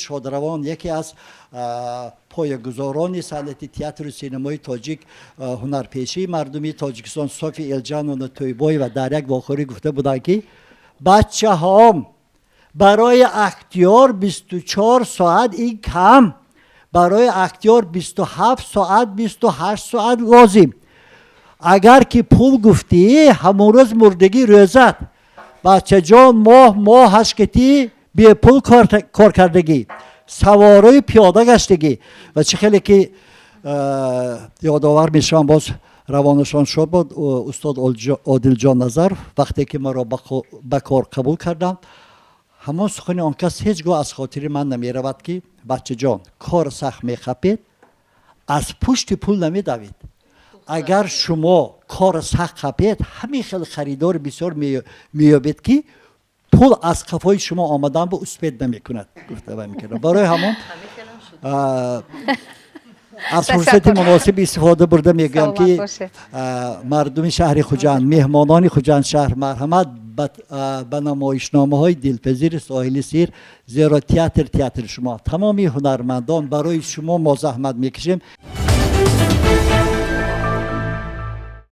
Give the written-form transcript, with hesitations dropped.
Шодравон, яке аз поягузорони санъати театру синемои тоҷик, ҳунарпешаи мардумии Тоҷикистон Софи Элҷановна Тӯйбоева дар як вохӯрӣ гуфта буданд, ки бачаҳом, барои актёр 24 соат ин кам, барои актёр 27 соат, 28 соат лозим. Агар ки пул гуфтӣ, ҳамон рӯз мурдагӣ рӯзат. Бачаҷон, моҳ моҳаш ки бепул кор кардагӣ, саворои пиёда гаштагӣ. Ва чӣ хеле ки ёдовар мешавам, боз равонашон шод буд, устод Одилҷон Назаров вақте ки маро ба кор қабул карданд, ҳамон сухани он кас ҳеҷ гоҳ аз хотири ман намеравад, ки бачаҷон, кор сахт мехапед, аз пушти пул намедавед. Агар шумо кор сахт хапед, ҳамин хел харидори бисёр меёбед, ки пул аз қафои шумо омадан ба успеть намекунад, гуфта вай мекардам. Барои ҳамон аз фурсати муносиб истифода бурда мегӯям, ки мардуми шаҳри Хуҷанд, меҳмонони Хуҷанд шаҳр, марҳамат ба намоишномаҳои дилпазири «Соҳили сир», зеро театр театри шумо, тамоми ҳунармандон барои шумо мо заҳмат мекашем.